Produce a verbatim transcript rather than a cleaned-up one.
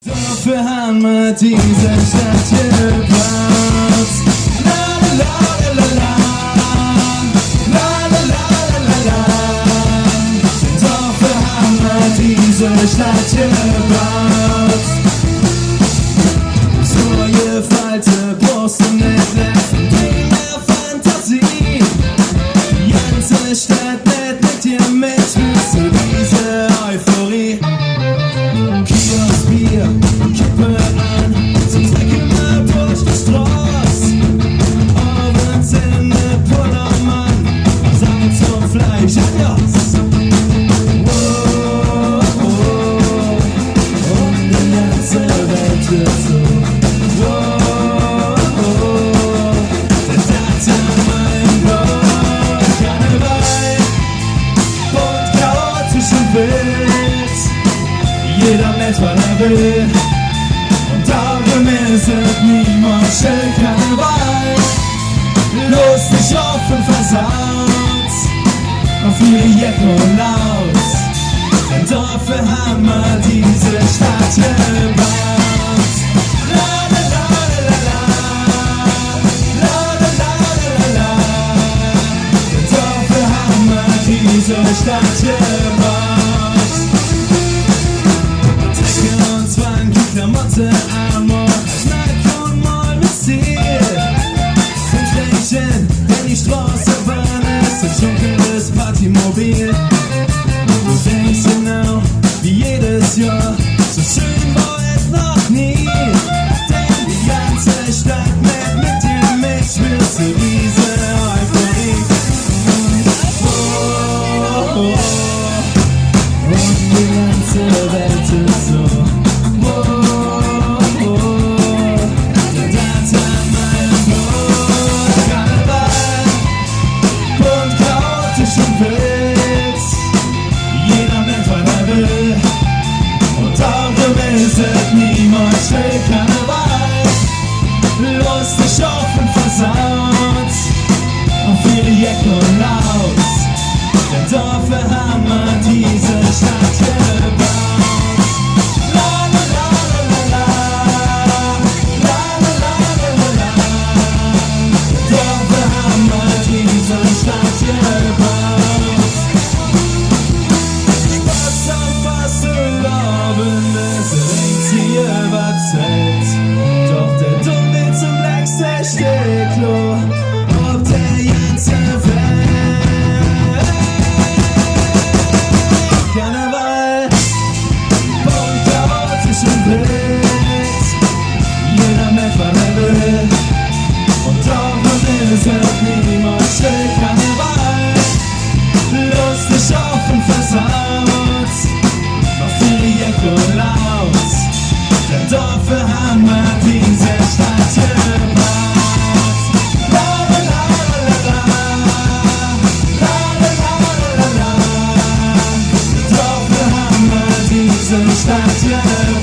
Doför han mer dise Stadt gebaut. La, la, la. La, la, la. Doför han mer dise Stadt gebaut. Su gefällt de Boss nit schlecht, de Fantasie. Ganze Stadt nit mit dir mit, spürst du dise Euphorie. Kiosk, Bier, Kippe an, se trecke mer durch de Stroß. Ovends en de Pullermann, sage zom Fleisch Adios. Wow, wow. Un de ganze Welt hürt zo. Wow, wow. Dat es mein Bock. Karneval, bunt, chaotisch un wild. Jeder mäht, wat hä well. Un dröm es et niemols still. Karneval, lustig, off un versaut. Un vill jeck un laut. Doför han mer dise Stadt gebaut. La, la, la. La, la, la. Doför han mer dise Stadt gebaut. Trecke uns wank Klamotte an, mer Kneip un mol Musik. Vum Ständche en de Stroßebahn, es e schunkenes Partymobil. Do denks genau wie jedes Johr, su schön wor et noch nie. Denn die ganze Stadt mäht mit dir mit, spürst du dise Euphorie. Oh, oh, oh. Un die ganze Welt es su. Oh, oh, oh. Dat es mein Bock. Karneval, bunt, chaotisch un wild. Jeder mäht, wat hä well. Un dröm es et niemols still. Karneval, lustig, off un versaut. Un vill jeck un laut. Denn doför han mer dise Stadt gebaut. La, la, la. La, la, la. Doför han mer dise Stadt gebaut. Spass am Fastelovend, et brängk sich üvver Zigg. Doch der Dumme zom Längste steiht klor op der ganze Welt. Karneval, bunt, chaotisch un wild. Jeder mäht, wat hä well. Un dröm es et niemols still. Karneval, lustig, off un versaut. Mer feiere jeck un laut. Denn doför han mer dise Stadt gebaut. La, la, la, la, la. La, la, la, la, la, la. Doför han mer dise Stadt gebaut.